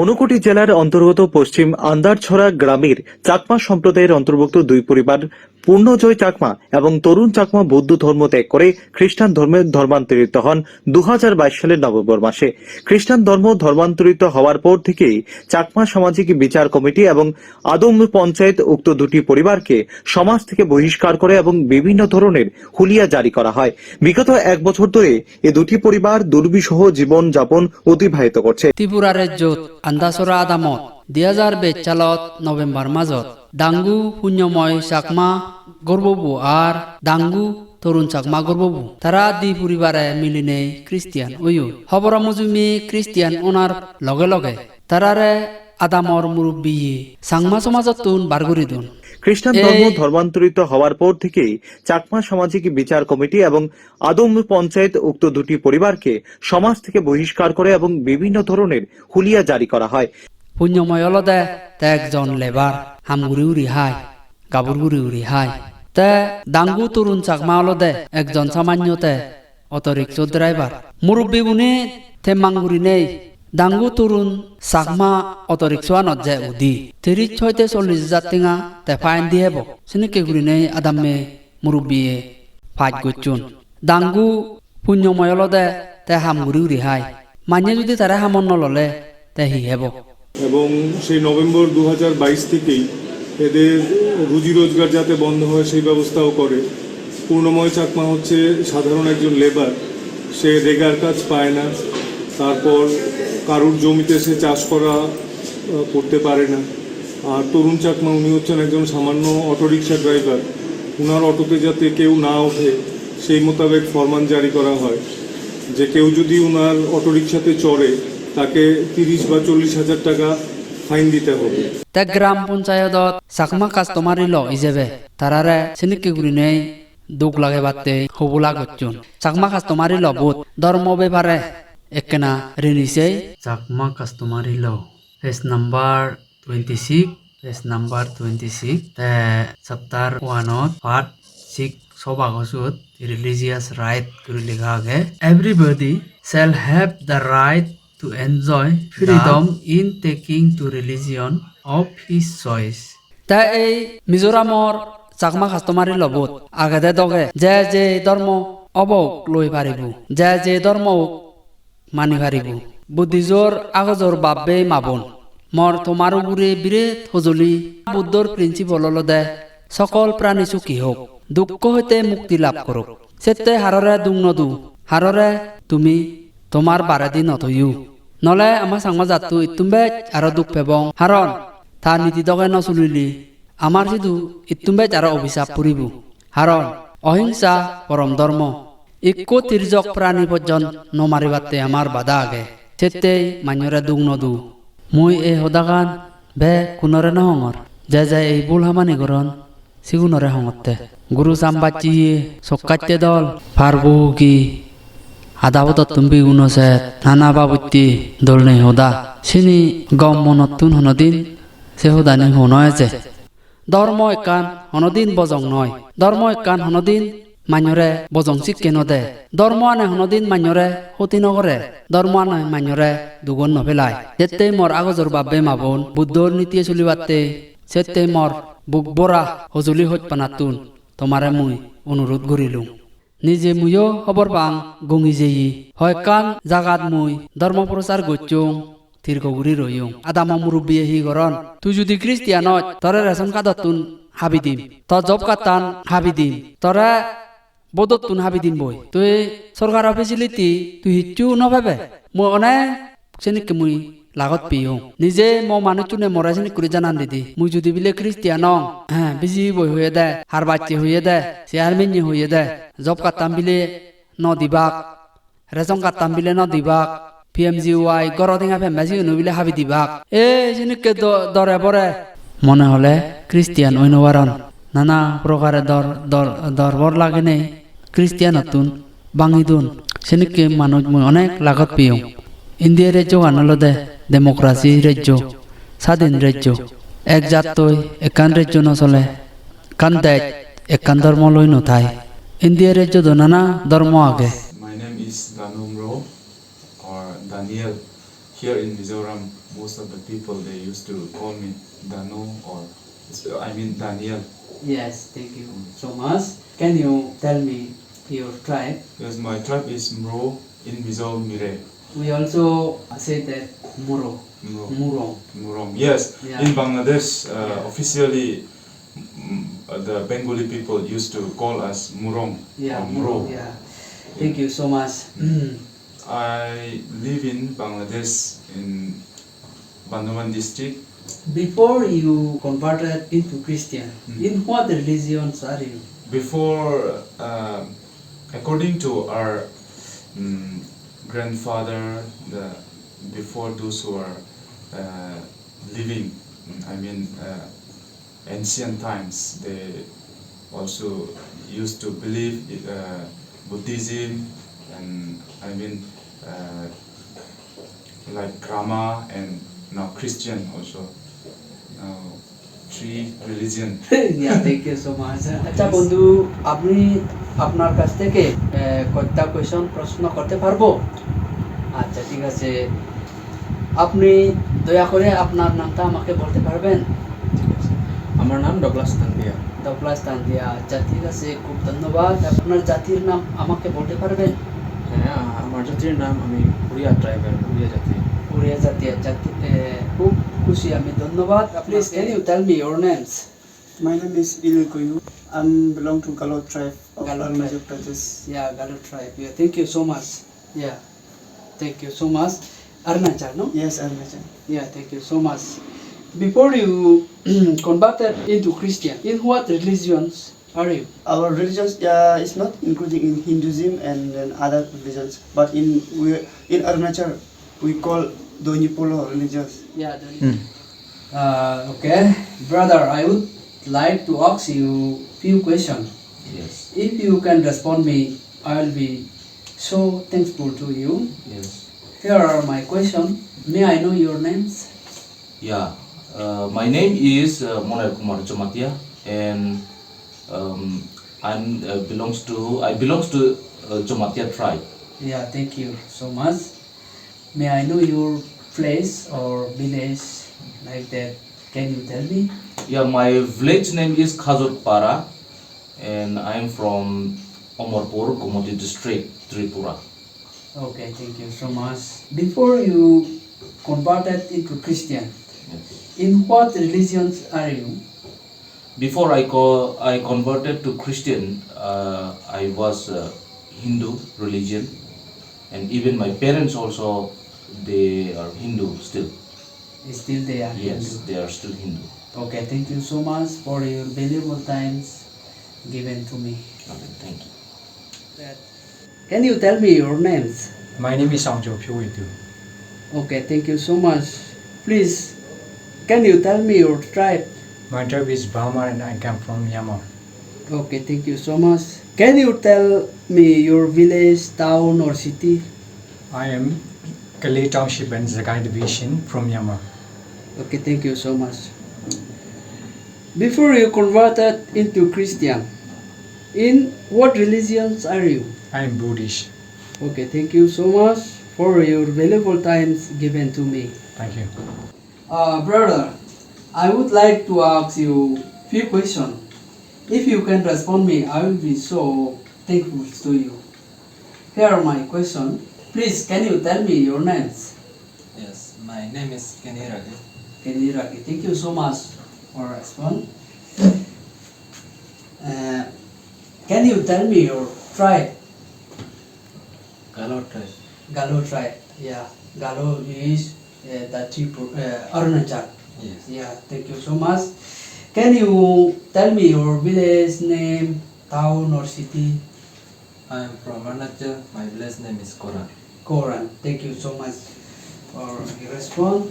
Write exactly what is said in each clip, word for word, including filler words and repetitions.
ঊনকোটি জেলার অন্তর্গত পশ্চিম আন্দারছড়া গ্রামের চাকমা সম্প্রদায়ের অন্তর্ভুক্ত দুই পরিবার পূর্ণজয় চাকমা এবং তরুণ চাকমা বৌদ্ধ ধর্ম ত্যাগ করে খ্রিস্টান ধর্মে ধর্মান্তরিত হন দু হাজার বাইশ সালের নভেম্বর মাসে। খ্রিস্টান ধর্ম ধর্মান্তরিত হওয়ার পর থেকেই চাকমা সামাজিক বিচার কমিটি এবং আদম পঞ্চায়েত উক্ত দুটি পরিবারকে সমাজ থেকে বহিষ্কার করে এবং বিভিন্ন ধরনের হুলিয়া জারি করা হয়। বিগত এক বছর ধরে এ দুটি পরিবার দুর্বিষহ জীবন যাপন অতিবাহিত করছে। Tripura rejjot Andasora adamot dui hajar bej salot November majot Dangu Punyomoy Chakma gorbobo ar Dangu Torun Chakma gorbobo tara di poribare milinei Christian oyon. Hoboro mujunge Christian onar loge loge tarare adamor murubbiye Changma somajottun bar guri don. খ্রিস্টান ধর্ম এই ধর্মান্তরিত হওয়ার পর থেকেই চাকমা সামাজিক বিচার কমিটি এবং আদম পঞ্চায়েত উক্ত দুটি পরিবারকে সমাজ থেকে বহিষ্কার করে এবং বিভিন্ন ধরনের হুলিয়া জারি করা হয়। Punyomoy olode te ekjon labour, ham guri guri hai, gabur guri guri hai. Te Dangu Torun Chakma olode ekjon samanyo te auto rickshaw driver. Murubbi gune temmang gurinei Dangu Torun Chakma auto rickshaw anot je udi. Tiris hoite chollis hajar tenga te fine di hebo. Senikke gurinei adamme murubbiye pach gocchon. Dangu Punyomoy olode te ham guri guri hai. Manye judi tare hamot no lole te hi hebo? এবং সেই নভেম্বর দু হাজার বাইশ থেকেই এদের রুজি রোজগার যাতে বন্ধ হয় সেই ব্যবস্থাও করে। পূর্ণময় চাকমা হচ্ছে সাধারণ একজন লেবার, সে রেগার কাজ পায় না, তারপর কারুর জমিতে সে চাষ করা আহ, করতে পারে না। আর তরুণ চাকমা উনি হচ্ছেন একজন সামান্য অটোরিকশা ড্রাইভার। ওনার অটোতে যাতে কেউ না ওঠে সেই মোতাবেক ফরমান জারি করা হয় যে কেউ যদি ওনার অটোরিকশাতে চড়ে তাকে তিরিশ বা চল্লিশ হাজার টাকা ফাইন দিতে হবে। Te gram ponchayodot Chakma customary law ijebe tarare senikke gurinei duk lagebatte hobula gocchon. Chakma customary law bot dhormo bepare ekkena rini sei. Chakma customary law, page number twenty-six, page number twenty-six, te chapter one-ot part six sobago siyot religious right guri lega age. Everybody shall have the right to enjoy freedom in taking to religion of his choice. Te ei Mizoramor Chakma customary law-bot agede doge je je dhormo obok loi paribo, je je dhormo ok mani paribo. Buddhist-or agojor bab-bei ma-bon, mor tomar ugure biret hojoli. Buddhor principle olode sokol prani sukhi hok, dukko hoite mukti lab korok. Sette harore duk no du, harore tumi tomar baredi no toyo. Nole ama Changma jatto ittun bej aro duk pebong. Haron ta niti doge no sulile amar sidu ittun bej aro obisap puribo. Haron ohingsa porom dhormo. Ikko tirjok prani pojjon no maribatte amar bada age. Settei manjore duk no du. Mui ei hodagan bekkunore no hongor. Je je ei bul hamani goron, sigunore hongotte. Guru sambacchiye sokkatte dol, parbugi, ada podottun biguno set, nana babotte dol nei hoda. Sini gom monottun honodin se hodani hono eje. Dhormo ekkan honodin bojong noi. Dhormo ekkan honodin manjore bojong sikke no de. Dhormo ane honodin manjore hoti no gore. Dhormo ane manjore dugot no pelai. Settei mor agojor bab-bei ma-bon, Buddhor nitiye sulibatte, settei mor buk bora hojoli hojpanattun tomare mui onurot gurilung. Nije muiyo hobor pang gongi jeye. Hoyekkan jagat mui dhormo prochar gocchong, tirgo guri royong. Adamo murubbiye hi goron? Tui judi Christian oj, tore ration cardottun habi dim, to job cardtan habi dim, tore bodottun habi dim boi. Tui sorkaro facility tui hissu no pebe. Mui onek senikke mui lagot peyong. Nije mo manuchchune more senikkuri janan didi. Mui judi bile Christian ong, he, biji boi hoyede, har bacche hoyede, chairman-e hoyede, job cardtan bile no dibak, ration cardtan bile no dibak, P M G Y goro tenga pemme siyeno bile habi dibak. Ei senikke do-, dore bore. Mone hole Christian oi no paron. Nana prokare dor, dor, dorbor lagenei Christianottun bangi don. Senikke manuj mui onek lagot peyong. India rejjogan olode democracy rejjo, sadin rejjo. Ek jattoi ekkan rejjo no sole, ekkan dej ekkan dhormo loi no thai. India rejjot do nana dhormo age. My name is Danum Ro or Daniel here in Mizoram. Most of the people, they used to call me Danu or, I mean, Daniel. Yes, thank you so much. Can you tell me your tribe? Yes, my tribe is Mro, in Mizo, Mire. We also say that Muro. Muro. Murong. Murong. Yes, yeah. In Bangladesh, uh, yeah, officially, mm, uh, the Bengali people used to call us Murong, yeah, or Muro. Murong, yeah. Thank you so much. I live in Bangladesh, in Burdwan district. Before you converted into Christian, hmm, in what religions are you? Before, uh, according to our, mm, grandfather, the, before those who are, uh, living, mm, I mean, uh, ancient times, they also used to believe, uh, Buddhism and, I mean, uh, like Rama and now Christian also. Now, three religion. Yeah, thank you so much. আচ্ছা বন্ধু, আপনি আপনার কাছ থেকে, আহ, কয়েকটা কোয়েশ্চন প্রশ্ন করতে পারবো? আচ্ছা, ঠিক আছে। আপনি দয়া করে আপনার নামটা আমাকে বলতে পারবেন? ঠিক আছে। আমার নাম ডগলাস তান্দিয়া। ডগলাস তান্দিয়া, আচ্ছা, ঠিক আছে, খুব ধন্যবাদ। আপনার জাতির নাম আমাকে বলতে পারবেন? হ্যাঁ, আ-, আমার জাতির নাম, আমি উড়িয়া ট্রাইবের, উড়িয়া জাতি। উড়িয়া জাতি, আচ্ছা, ঠিক, এ, খুব খুশি আমি, ধন্যবাদ। Please, can you tell me your names? My name is Ilil Koyu. I belong to Galo tribe of Galo tribe. Arunachal Pradesh. Yeah, Galo tribe. Yeah, thank you so much. Yeah, thank you so much. Arunachal, no? Yes, Arunachal. Yeah, thank you so much. Before you converted into Christian, in what religions are you? Our religions, uh, is not including in Hinduism and, and other religions, but in we, in Arunachal we call Doni Polo religions. Yeah, Doni. Hmm. Uh, okay, brother, I would like to ask you few questions. Yes. If you can respond me, I will be so thankful to you. Yes. Here are my questions. May I know your names? Yeah, uh, my name is, uh, Moner Kumar Jamatia, and, um, I'm, uh, belongs to, I belongs to, uh, Jamatia tribe. Yeah, thank you so much. May I know your place or village like that? Can you tell me? Yeah, my village name is Khajurpara, and I am from Omorpur, Gomati district, Tripura. Okay, thank you so much. Before you converted into Christian, yes, in what religions are you? Before I co-, I converted to Christian, uh, I was, uh, Hindu religion, and even my parents also, they are Hindu still. Still they are Hindu? Yes, they are still Hindu. Okay, thank you so much for your valuable times given to me. Okay, thank you. Can you tell me your names? My name is Aung Kyaw Pyo Win Kyaw. Okay, thank you so much. Please, can you tell me your tribe? My tribe is Bamar and I come from Myanmar. Okay, thank you so much. Can you tell me your village, town or city? I am Kalay Township and Sagaing Division from Myanmar. Okay, thank you so much. Before you converted into Christian, in what religions are you? I am Buddhist. Okay, thank you so much for your valuable times given to me. Thank you. Uh, brother, I would like to ask you few questions. If you can respond me, I will be so thankful to you. Here are my question. Please, can you tell me your names? Yes, my name is Kenny Ragi. Kenny Ragi. Thank you so much for respond. Uh, can you tell me your tribe? Galo tribe. Galo tribe. Yeah. Galo is, uh, the Tripur-, uh, Arunachal. Yes. Yeah. Thank you so much. Can you tell me your village name, town or city? I am from Arunachal. My village name is Koran. Koran. Thank you so much for your response.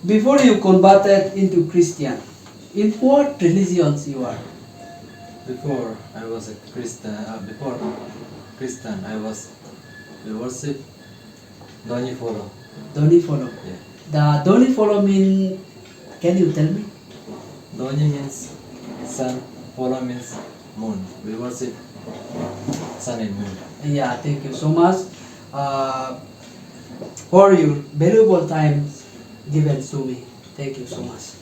Before you converted into Christian, in what religions you are? Before I was a Christian, uh, before Christian, I was, we worship Doni Polo. Doni Polo. Yeah. The Doni Polo mean, can you tell me? Doni means sun, Polo means moon. We worship sun and moon. Yeah, thank you so much, uh, for your valuable time given to me. Thank you so much.